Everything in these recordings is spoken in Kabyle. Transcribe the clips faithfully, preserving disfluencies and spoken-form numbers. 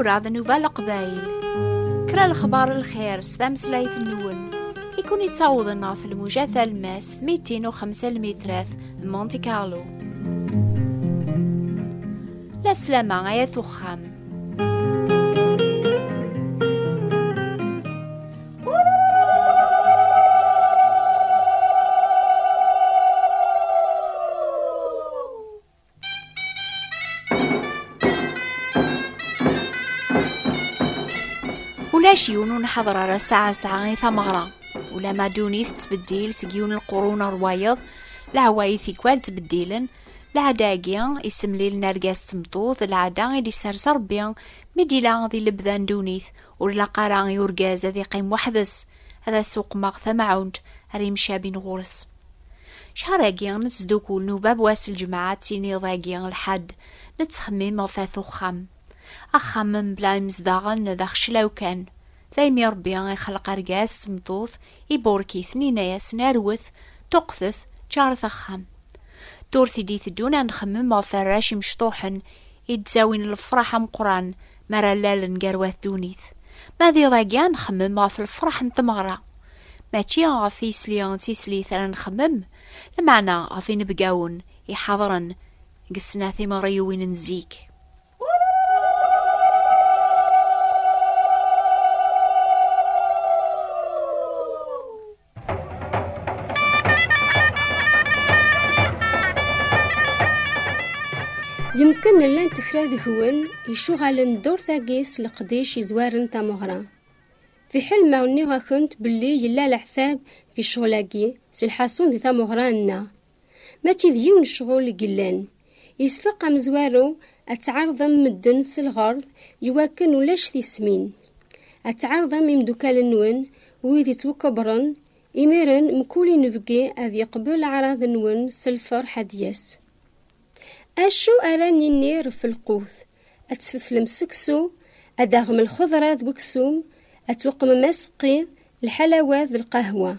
Raḍ nnuba leqbayel. Kra lexbar n lxir s tameslayt-nwen i kun-ittawḍen ɣef lmuja talemmast mitin u xemsa lmitrat n Monte Carlo. La slama ay at uxxam. Ulac yiwen ur nḥaḍer ara ssaɛa ssaɛa i tameɣra. Ulama ddunit tettbeddil seg yiwen lqurun ar wayeḍ, leɛwayed tikwal ttbeddilen, lɛada-agi isemlilen argaz d tmeṭṭut, d lɛada i d-isers Rebbi mi d-ila di lebda n ddunit, ur ilaq ara i urgaz ad iqqim weḥd-s, ad as-uqmeɣ tamɛunt ara yemcabin ɣur-s. Cḥal-agi nettdukul nubab wass lǧemɛa d tiniḍ-agi lḥedd, nettxemmim ɣef at uxxam. Axxam mebla imezdaɣen d axeclaw kan. Daymi Rebbi ixleq argaz d tmeṭṭut, iburek-iten, yenna-yasen: "Arwet, ṭuqqtet, ččaret axxam." Ddurt i d-iteddun ad nxemmem ɣef warrac imecṭuḥen i d-ttawin lefraḥ ameqqran mi ara llalen gar wat ddunit. Ma d iḍ-agi ad nxemmem ɣef lefraḥ n tmeɣra. Mačči ɣef yisli d tislit ara nxemmem, lameɛna ɣef inebgawen iḥeḍren deg snat timeɣriwin n zik. Yemken llant kra deg-wen icuɣalen ddurt-agi s leqdic izwaren tameɣra. Fiḥel ma nniɣ-akent belli yella leɛtab deg ccɣel-agi s lḥaṣun di tameɣra-nneɣ, mačči d yiwen ccɣel i yellan. Yesfeq amezwaru ad tɛerḍem medden s lɣerḍ iwakken ulac tismin. Ad tɛerḍem imeddukal-nwen, wid yettwakebren, imiren mkul inebgi ad yeqbel aɛraḍ-nwen s lferḥ ad d-yas. Acu ara nini ɣef lqut? Ad tfetlem seksu, ad d-taɣem lxeḍra d weksum, ad tweqmem aseqqi, lḥalawat d lqahwa.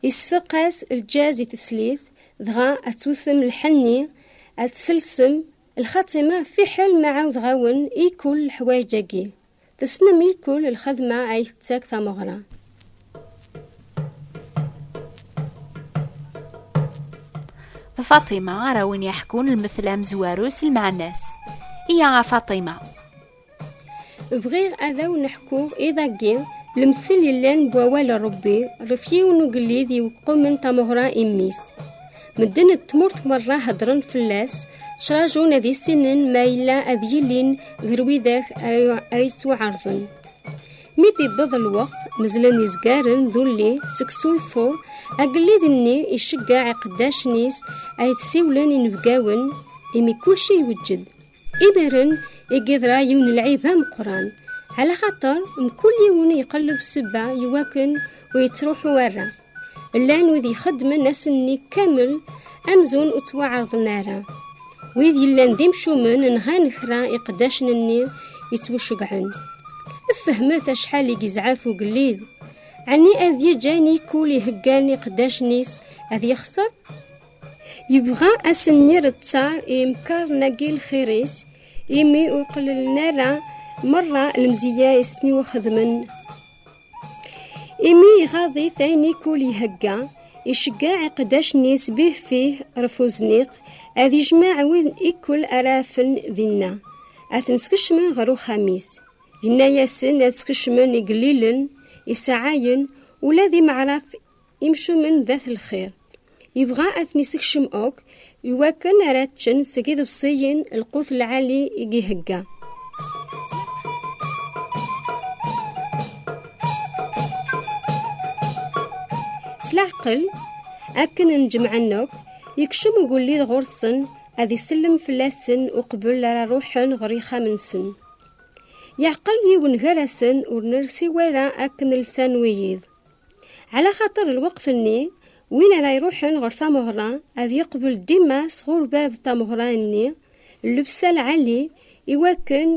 Isfeq-as lǧaz i teslit, dɣa ad tewtem lḥenni, ad tselsem, lxatima fiḥel ma ɛawdeɣ-awen i kul leḥwayeǧ-agi. Tessnem i kul lxedma ay tettak tameɣra. D Faṭima ara wen-yeḥkun lmetla amezwaru s lmeɛna-s. Iyya a Faṭima. Bɣiɣ ad awen-ḥkuɣ iḍ-agi lemtel yellan n wawal n Rebbi ɣef yiwen ugellid iweqqumen tameɣra i mmi-s. Medden n tmurt merra heddren fell-as, ttrajun ad issinen ma yella ad yilin gar widak ara ara yettwaɛerḍen. Mi d-iwweḍ lweqt, mezlen izgaren d ulli seg suyfur, agellid-nni iceggeɛ iqeddacen-is ad siwlen inebgawen, imi kulci iweǧǧed. Imiren i yeḍra yiwen n lɛib ameqqran, ɛla xaṭer mkul yiwen iqelleb ssebba iwakken ur yettruḥu ara. Llan wid ixeddmen ass-nni kamel amzun ur ttwaɛerḍen ara. Wid yellan d imcumen nɣan kra iqeddacen-nni yettwacegɛen. Fehmet acḥal i yezɛef ugellid! Ɛni ad yeǧǧ ayen i kul iheggan iqeddacen-is ad yexṣer? Yebɣa ad sen-yerr ttar i yimkarren-agi lxir-is, imi ur qelllen ara merra lemzeyya i sen-iwxedmen. Imi iɣaḍ-it ayen i kul ihegga, iceggeɛ iqeddacen-is bih fih ɣef uzniq, ad ijmeɛ wid i kul ara afen dinna, ad ten-skecmen ɣer uxxam-is. Yenna-yasen ad skecmen igellilen, isɛayen, ula d imeɛraf imcumen d at lxir. Yebɣa ad ten-isekcem akk, iwakken ara ččen seg iḍebsiyen lqut lɛali i ihegga. S leɛqel, akken n-ǧemɛen akk, yekcem ugellid ɣur-sen ad isellem fell-asen uqbel ara ruḥen ɣer yixxamen-nsen. Yeɛqel yiwen gar-asen ur nersi wara akken lsan wiyiḍ. Ɛla xaṭer lweqt-nni, win ara iruḥen ɣer tameɣra ad yeqbel dima sɣur bab tameɣra-nni llebsa lɛali, iwakken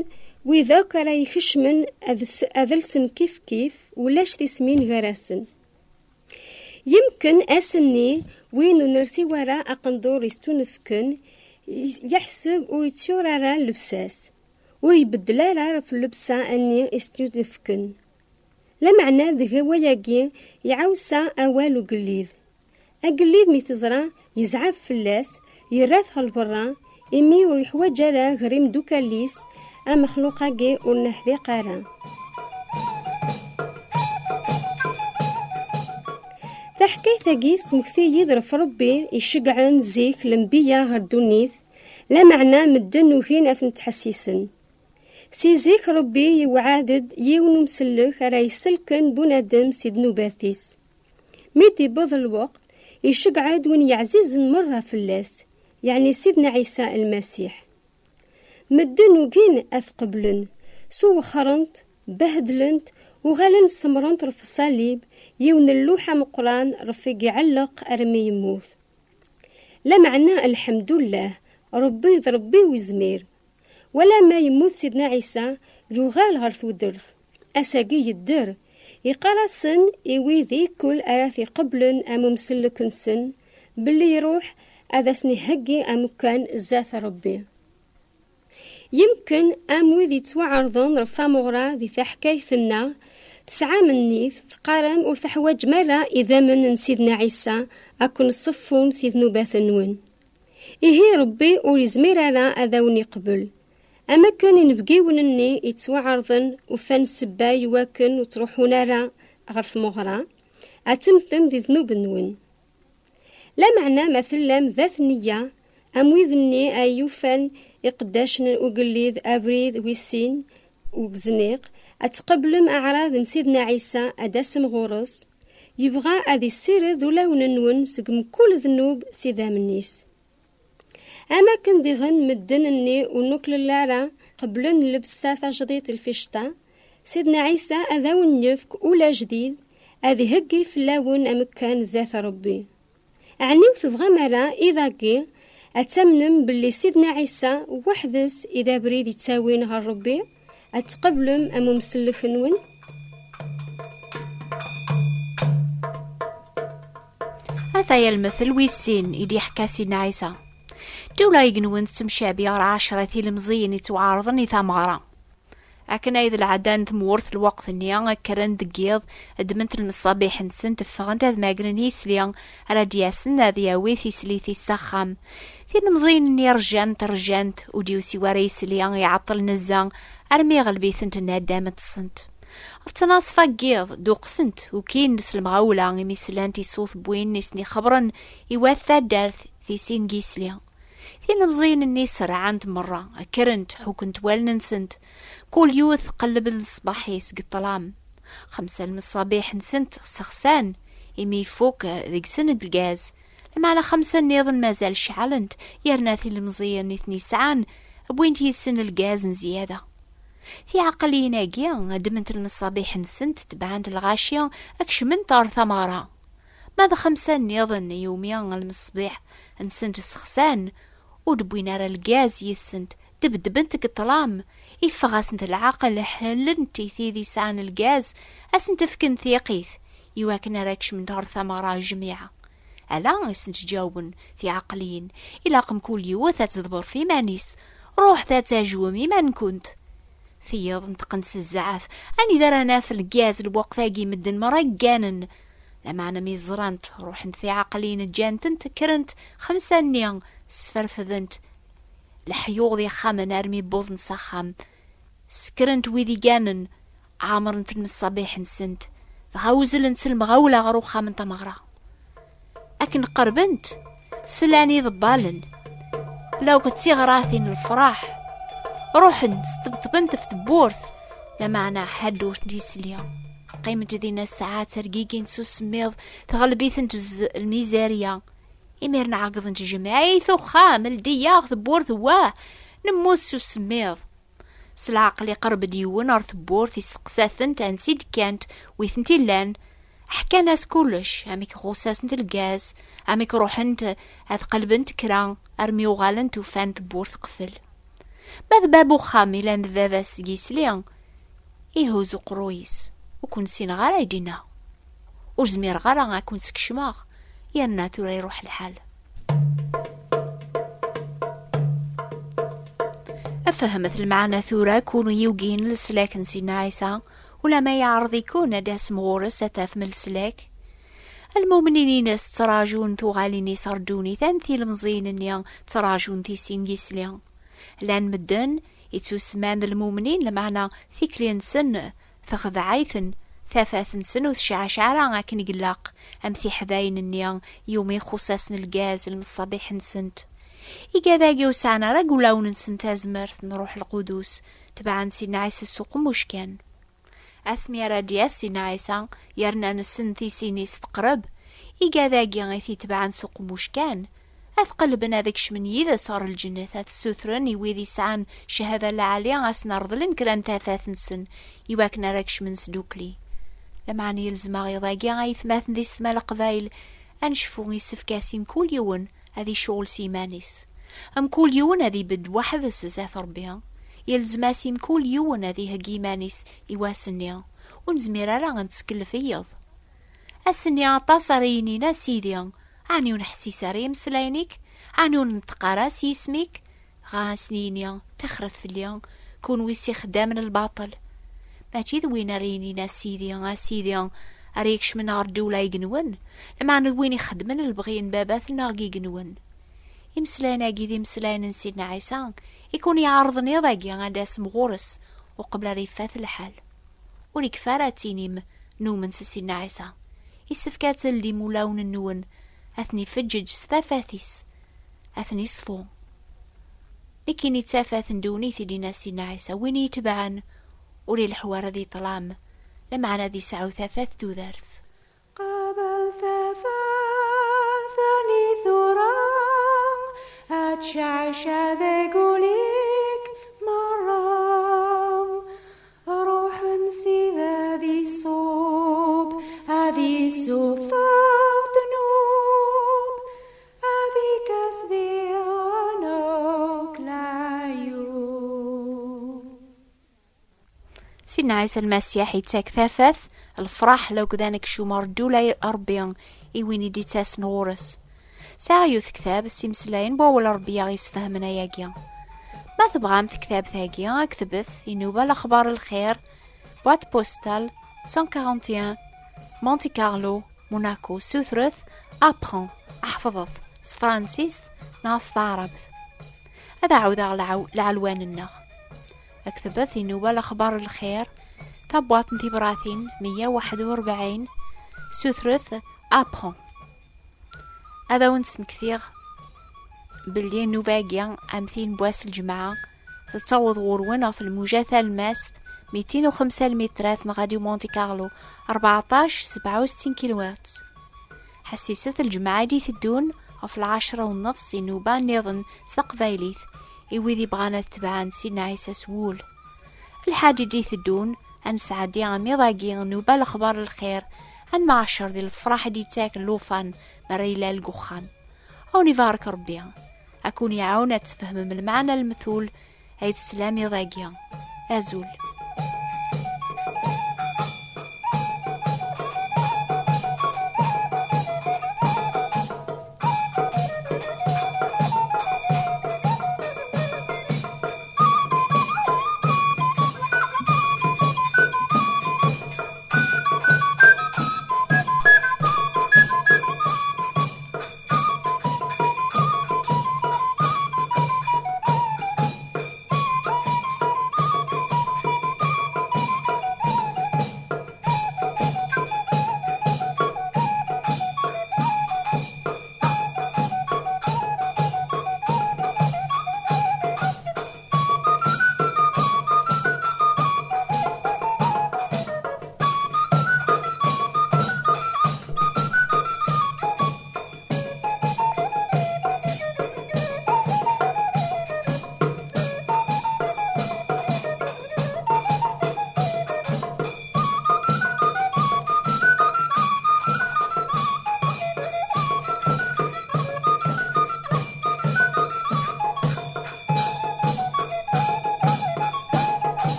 wid akk ara ikecmen ad s-, ad lsen kifkif, ulac tismin gar-asen. Yemken ass-nni, win ur nersi wara aqendur yettunefken, yeḥseb ur yettur ara llebsa-s. ur ibeddel ara ɣef llebsa-nni i s-tt-id-fken. Lameɛna deg wawal-agi iɛawes-as awal ugellid. Agellid mi t-iẓra yezɛef fell-as, yerra-t ɣer lberra, imi ur yeḥwaǧ ara gar imeddukal-is amexluq-agi ur neḥdiq ara. Taḥkayt-agi tesmekti-yi-d ɣef Ṛebbi iceggɛen zik lenbiya ɣer ddunit, lameɛna medden ugin ad ten-ttḥessisen. Si zik Ṛebbi yewɛed-d yiwen umsellek ara iselken bunadem si ddnubat-is. Mi d-iwweḍ lweqt, iceggeɛ-d win yeɛzizen merra fell-as, yeɛni Sidna Ɛisa Lmasiḥ. Medden ugin ad t-qeblen, swexxren-t, behdlen-t, uɣalen semmren-t ɣef ṣṣalib, yiwen n lluḥ ameqqran ɣef i iɛelleq armi yemmut. Lameɛna, lḥemdullah, Ṛebbi d Ṛebbi uzmir. Wala ma yemmut Sidna Ɛisa, yuɣal ɣer tudert. Ass-agi yedder. Iqqar-asen i wid irkel ara t-iqeblen am umsellek-nsen, belli iruḥ ad asen-iheggi amekkan zdat Ṛebbi. Yemken am wid yettwaɛerḍen ɣef tameɣra di taḥkayt-nneɣ, tesɛam nnif, teqqarem ur teḥwaǧem ara idammen n Sidna Ɛisa akken ṣeffun si ddnubat-nwen. Ihi Ṛebbi ur izmir ara ad awen-iqbel. Am akken inebgiwen-nni yettwaɛerḍen ufan ssebba i wakken ur ttruḥun ara ɣer tmeɣra, ad temmtem di ddnub-nwen. Lameɛna ma tellam dat nneyya, am wid-nni ay yufan iqeddacen n ugellid abrid wis sin, ugezniq, ad tqeblem aɛraḍ n Sidna Ɛisa ad d-tasem ɣur-s, yebɣa ad issired ulawen-nwen seg mkul ddnub s idammen-is. Am akken diɣen medden-nni ur nuklal ara qeblen llebsa tajdidt i lficṭa, Sidna Ɛisa ad awen-yefk ul ajdid, ad iheggi fell-awen amekkan zdat Ṛebbi. Ɛni ur tebɣam ara iḍ-agi ad tamnem belli Sidna Ɛisa weḥd-s i d abrid yettawin ɣer Ṛebbi, ad tqeblem am umsellek-nwen? Ataya lmettel wis sin i d-iḥka Sidna Ɛisa. Ddula igenwen tettemcabi ɣer ɛecra tilemẓiyin yettwaɛerḍen i tameɣra. Akken ay d lɛada n tmurt lweqt-nni, kkren deg yiḍ, ddment lmeṣṣabiḥ-nsent, ffɣent ad magren isli ara d-yasen ad yawi tislit-is s axxam. Tilemẓiyin-nni rjant, rjant, ur d-yusi wara isli, iɛeṭṭel nezza, armi iɣleb-itent nadam, ṭṭsent. Ɣef ttnaṣfa n yiḍ, duqsent, ukin s lemɣawla imi slant i ṣṣut n win i sen-ixebbren i wat taddart, tisin n yisli. Tilemẓiyin-nni serɛent merra, kkrent, ḥukent wallen-nsent. Kul yiwet tqelleb leṣbaḥ-is deg ṭṭlam. Xemsa lmeṣṣabiḥ-nsent sexsan, imi ifuk deg-sen lgaz. Lameɛna xemsa nniḍen mazal ceɛlent, yerna tilemẓiyin i ten-yesɛan wwint yid-sen lgaz n zzyada. Tiɛeqqliyin-agi ddment lmeṣṣabiḥ-nsent, tebɛent lɣaci, kecment ɣer tameɣra. Ma d xemsa nniḍen iwumi lmeṣbiḥ-nsent sexsan, ur d-wwin ara lgaz yid-sent, debdbent deg ṭṭlam, iffeɣ-asent leɛqel, ḥellent i tid yesɛan lgaz, ad sent-fken tiqit, iwakken ara kecment ɣer tameɣra jmiɛa. Ala i sent-ǧawben tiɛeqliyin, ilaq mkul yiwet ad teḍber f iman-is. Ruḥet ad tajwem iman-nkent. Tiyiḍ nṭqent s zzɛaf, anida ara naf lgaz lweqt-agi medden merra gganen? Lameɛna mi ẓrant, ruḥent tiɛeqliyin ǧǧan-tent, kkrent xemsa-nni, sferfdent leḥyuḍ ixxamen armi wwḍen s axxam. Skrent wid iganen, ɛemrent lmeṣṣabiḥ-nsent, dɣa uzzlent s lemɣawla ɣer uxxam n tameɣra. Akken qerbent, slan iḍebbalen, la akked tiɣratin n lefraḥ. Ruḥent, sṭebṭbent ɣef tewwurt, lameɛna ḥedd ur d-isli. Qqiment dinna ssaɛa ttergigint s usemmiḍ, tɣelb-itent z-, lmizarya. Imiren ɛeggḍent jmiɛ, "Ay tuxxam, ldi-yaɣ tewwurt, wah, nemmut s usemmiḍ." S leɛqel iqerreb-d yiwen ɣer tewwurt, isteqsa-tent ansi d-kkant, wi tent-illan. Ḥkan-as kullec, amek ɣuṣṣ-asent lgaz, amek ruḥent ad qelbent kra, armi uɣalent ufan tewwurt teqfel. Ma d bab uxxam ilan d baba-s deg yisli, ihuz uqerruy-is, ur ken-ssineɣ ara, ay d-inna. Ur zmireɣ ara ad ken-skecmeɣ, yerna tura iruḥ lḥal. Ɣef Fehmet lmeɛna tura, kun yugin leslak n Sidna Ɛisa, ulama yeɛreḍ-iken ad d-tasem ɣur-s ad tafem leslak. Lmumnin-ines ttrajun tuɣalin-is ɣer ddunit, am tilemẓiyin-nni ttrajun tisin n yisli. Llan medden ittusemman d lmumnin, lmeɛna tikli-nsen texdeɛ-iten tafat-nsen, ur tecɛac ara akken i ilaq, am tiḥdayin-nni iwumi ixuṣṣ-asen lgaz lmeṣṣabiḥ-nsent. Igad-agi ur sɛan ara deg wulawen-nsen tazmert n Ṛuḥ Lqudus, tebɛen Sidna Ɛisa s uqemmuc kan. Asmi ara d-yas Sidna Ɛisa, yerna nessen tisin-is teqreb, igad-agi i t-itebɛen s uqemmuc kan, ad qelben ad kecmen yid-s ɣer lǧennet, ad t-ssutren i wid isɛan cchada lɛali, ad sen-reḍlen kra n tafat-nsen, iwakken ara kecmen sdukli. Lameɛna yelzem-aɣ iḍ-agi, ay atmaten d yessetma Leqbayel, ad necfu, issefk-as i mkul yiwen ad icɣel s yiman-is. Mkul yiwen ad ibedd weḥd-s zdat Ṛebbi. Yelzem-as i mkul yiwen ad iheggi iman-is i wass-nni. Ur nezmir ara ad nettkellef i yiḍ. Ass-nni aṭas ara yinin: "A Sidi, ɛni ur nḥessis ara i imeslayen-ik? Ɛni ur nenṭeq ara s yisem-ik?" Dɣa ad sen-yini: "Tixret fell-i, kunwi s ixeddamen n lbaṭel." Mačči d win ara yinin: "A Sidi, a Sidi," ara ikecmen ɣer ddewla n yigenwen, lameɛna d win ixeddmen lebɣi n Baba-tneɣ deg yigenwen. Imeslayen-agi d imeslayen n Sidna Ɛisa i kun-iɛerḍen iḍ-agi ad d-tasem ɣur-s uqbel ara ifat lḥal. Ur ikfi ara ad tinim numen s Sidna Ɛisa. Issefk ad teldim ulawen-nwen, ad ten-ifeǧǧeǧ s tafat-is, ad ten-iṣfu. Nekkini d tafat n ddunit, i d-yenna Sidna Ɛisa, win i itebɛen ur ileḥḥu ara di ṭṭlam, lameɛna ad yesɛu tafat n tudert. Qabel tafat-nni tura, ad tecɛac deg ul-ik merra. Ruḥ n Sidi ad iṣub, ad isuffeɣ ddnub, ad ikkes diɣen akk leɛyub. Sidna Ɛisa Lmasiḥ ittak tafat, lefraḥ, lakked anekcum ɣer ddula n Ṛebbi i win i d-ittasen ɣur-s. Sɛiɣ yiwet tektabt s imeslayen n wawal n Ṛebbi i aɣ-yesfehmen ayagi. Ma tebɣam tektabt-agi, ktbet i nnuba Lexbar Lxir, boîte postale cent quarante et un, Monte Carlo, Monaco, sutret apprends, ḥefḍet, s tefransist neɣ s taɛrabt. Ad ɛawdeɣ lɛaw-, lɛelwan-nneɣ. Ktbet i nnuba Lexbar Lxir, tabwaṭ n tibratin meyya u waḥed u rebɛin, sutret apprends. Ad awen-d-smektiɣ belli nnuba-agi am tin n wass n lǧemɛa, tettaweḍ ɣur-wen ɣef lmuja talemmast mitin u xemsa lmitrat n Radio Monte Carlo, rbeɛṭac sebɛa u settin kilohertz. Ḥessiset lǧemɛa i d-iteddun ɣef lɛecra u nnefs i nnuba nniḍen s teqbaylit, i wid ibɣan ad tebɛen Sidna Ɛisa s wul. Lḥad i d-iteddun, ad nesɛeddi amiḍ-agi nnuba Lexbar Lxir, ad nemɛacer di lefraḥ i d-ittak llufan mi ara ilal deg uxxam. Ad wen-ibarek Ṛebbi, ad ken-iɛawen ad tfehmem lmeɛna n lemtul ay teslam iḍ-agi. Azul.